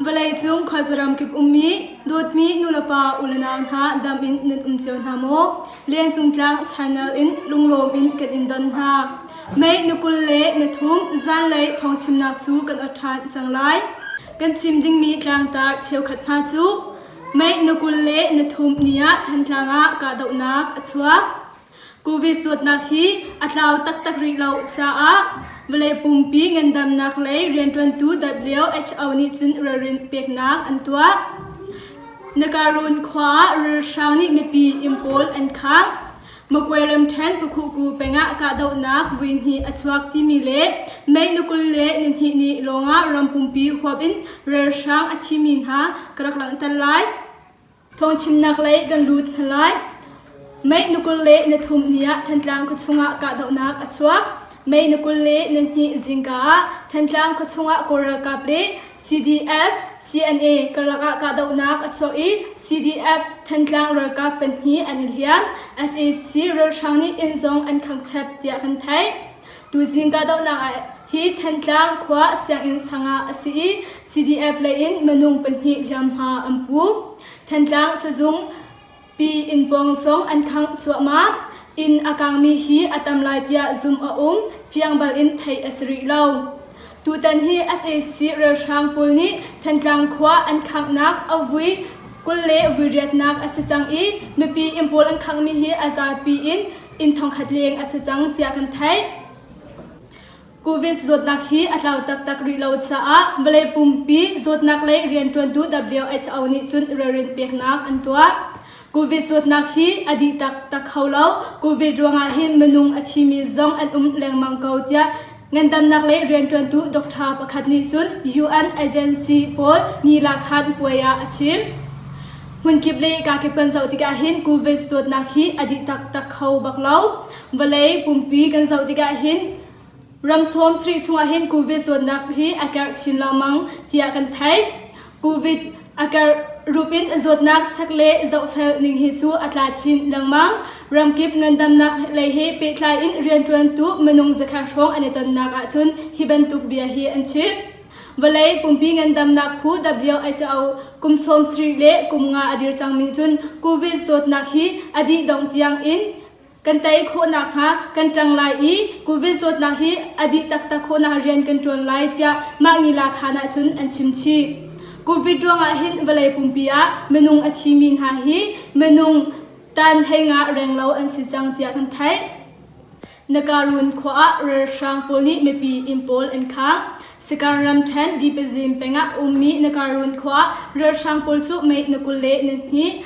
Vawleicung khuazaram kip ummi dawtmi nulepa ulenau hna dam in nan um cio hna maw? Lengcung Tlang channel in lunglawm in kan in don hna. May ni 23 zanlei thawngchimnak cu kan ot ṭhan cang lai. Kan chim dingmi tlangtar cheukhat hna cu May ni 23 ni ah Thantlang ah kahdohnak a chuak. Covid zawtnak hi a tlau taktak rih lo caah vawlei pumpi ngandamnak lei rianṭuantu WHO nih cun ralrin peknak an tuah. Nakarun khua ah ralhrang nih mipi inn pawl an khang. Magway ramṭhen Pakhuhku peng ah kahdohnak voihnih a chuak timi le May ni 22 ni lawngah ram pumpi huap in ralhrang a thimi hna ka rak langhter lai. Thawngchimnak lei kan lut hna lai. May ni 23 ni ah Thantlang khuachung ah kahdohnak a chuak. May ni 22 zingka ah Thantlang khuachung ah Kawl ralkap le CDF, CNA karlak ah kahdohnak a chuak i CDF Thantlang ralkap pahnih an i hliam. Sac ralhrang nih inn zong an khangchep tiah kan theih. Tuzing kahdohnak ah hi Thantlang khua sianginn sang ah a si i CDF lei in minung pahnih hliamhma an pu. Thantlang sazung pi inn pawng zong an khangh cuahmah. Inn a kangmi hi a tam lai tiah zumh a um, fiang bal in theih a si rih lo. Tutan hi sac ralhrang pawl nih Thantlang khua an khanghnak a vui 20 le vui riatnak a si cang i mipi inn pawl an khanghmi hi a zapi in inn thongkhat leng a si cang tiah kan theih. Covid zawtnak hi a tlau taktak rih lo caah vawlei pumpi zawtnak lei rianṭuantu WHO nih cun ralrin peknak an tuah. Covid zawtnak hi a dih taktak kho lo. Covid ruangah hin minung a thimi zong an um lengmang ko tiah ngandamnak lei rianṭuantu doctor pakhat nih cun UN agency pawl ni khan puai ah a chim. Hmunkip le kakip kan zoh tikah hin Covid zawtnak hi a dih taktak kho bak lo. Vawlei pumpi kan zoh tikah hin ram sawm sarih chungah hin Covid zawtnak hi a karh chin lengmang tiah kan theih. Covid a karh rup in zawtnak chek le zohfel ning hi cu a tla chin lengmang. Ramkip ngandamnak lei he pehtlai in rianṭuantu minung zakhat hrawng an i tonnak ahcun hi bantuk bia hi an chim. Vawlei pumpi ngandamnak phu WHO kum 70 le kum nga a dir cangmi cun Covid zawtnak hi a dih dongh tiang in kan tei khawh nakhnga kan ṭang lai i Covid zawtnak hi a dih taktak khawhnak rian kan ṭuan lai tiah mah ngila khaan ah cun an chim chih. Covid ruangah hin vawlei pumpi ah minung a thimi hna hi minung tan hlei nga renglo an si cang tiah kan theih. Nakarun khua ah ralhrang pawl nih mipi inn pawl an khang. Sakar ramṭhen Dipazin peng ah ummi Nakarun khua ah ralhrang pawl cu mei na 22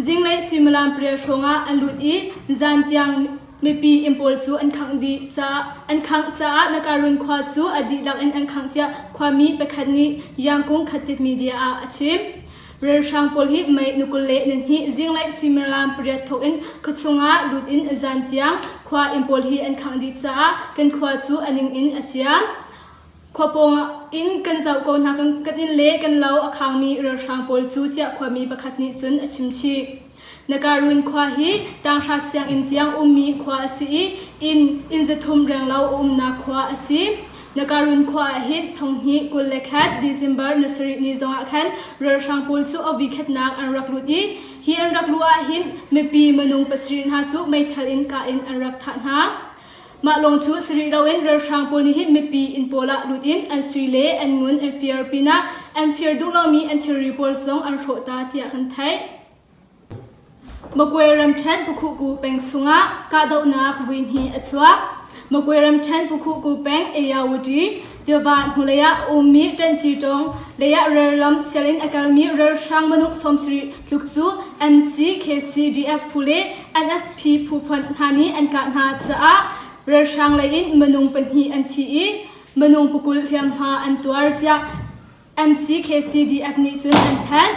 zinglei suimilam pariat hrawng ah an lut i zan tiang mipi inn pawl cu an khangh dih caah an khangh caah Nakarun khua cu a dihlak in an khangh tiah khuami pakhat nih Yangkung Khatit Media ah a chim. Ralhrang pawl hi May ni 22 zinglei suimilam pariat thawk in khuachung ah lut in zan tiang khua inn pawl hi an khangh dih caah kan khua cu a ning in a ciam. Khua pawng in kan zoh ko hna kan inn le kan lo a khangmi ralhrang pawl cu tiah khuami pakhat nih cun a chim chih. Nakarun khua hi tanghra sianginn tiang ummi khua a si i inn inn zathum renglo a umnak khua a si. Nakarun khua ah hin thonghnih 21 December ni sarih ni zongah khan ralhrang pawl cu a voikhatnak an rak lut i hi an rak luh ah hin mipi minung pasarih hna cu meithal in kah in an rak thah hna. Mah lawng cu si rih loin ralhrang pawl nih hin mipi inn pawl ah lut in an sui le an ngun an fir pinah an fir duh lomi an thilri pawl zong an hrawh ta tiah kan theih. Magway ramṭhen Pakhuhku peng chungah kahdohnak voihnih a chuak. Magway ramṭhen Pakhuhku peng Ayawadi tiva hnulei ah a ummi Ṭanhci ṭawng lei ah ralram sial in a kalmi ralhrang minung 70 tluk cu MCKCDF phu le NSP phu fonh hna nih an kah hna caah ralhrang lei in minung pahnih an thi i minung pakul hliamhma an tuar tiah MCKCDF nih cun an thanh.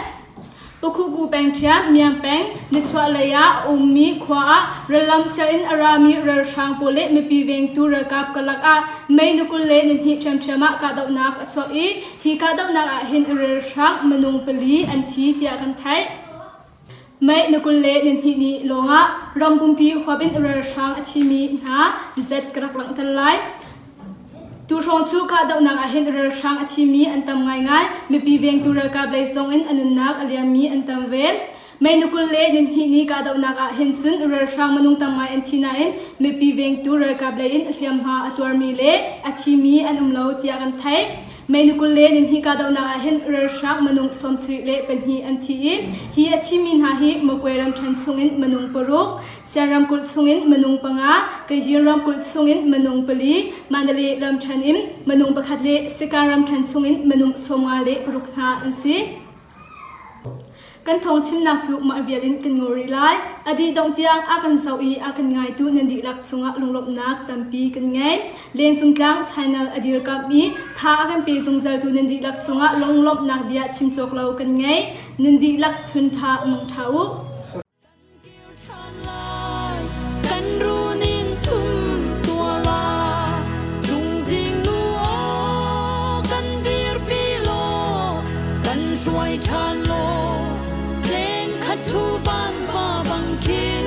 Pakhuku peng ṭhiam Miang peng nichuah lei ah a ummi khua ah rallam sial in a rami ralhrang pawl le mipi vengtu ralkap karlak ah May ni 22 ṭhiamṭhiam ah kahdohnak a chuak i hi kahdohnak ah hin ralhrang minung pali an thi tiah kan theih. May ni 22 ni lawngah ram pumpi huap in ralhrang a thimi hna zat ka rak langhter lai. Tuhrawng cu kahdohnak ah hin ralhrang a thimi an tam ngaingai. Mipi vengtu ralkap lei zong in a nunnak a liammi an tam ve. May ni 22 ni kahdohnak ah hin cun ralhrang minung tam ngai an thi nain mipi vengtu ralkap lei in hliamhma a tuarmi le a thimi an um lo tiah kan theih. May ni 22 kahdohnak ah hin ralhrang minung 74 an thi i hi a thimi hna hi Magwe ramṭhen chungin minung paruk, Shan ramkulh chungin minung panga, Kajin ramkulh chungin minung pali, Mandalay ramṭhen in minung pakhat le Sika ramṭhen chungin minung 56 hna an si. Kan thawngchimnak cu mah vial in kan ngol rih lai. A dih dongh tiang a kan zoh i a kan ngaitu nan dihlak cungah lunglawmhnak tampi kan ngei. Lengcung tlang channel a dirkamh i tha a kan pe zungzaltu nan dihlak cungah lunglawmhnak bia chim cawk lo kan ngei. Nan dihlak chun ṭha mang ṭha u. Kan runin chum tuala chungzing nu aw kan dirpi law kan hruai ṭhan law leng khat thu van va bang khin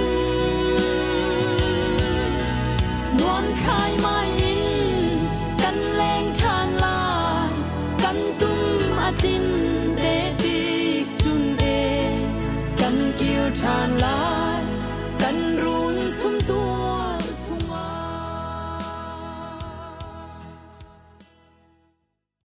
nuam khai mai in kan leng ṭhan lai kan tum a tin te tik chun e kan kir ṭhan lai.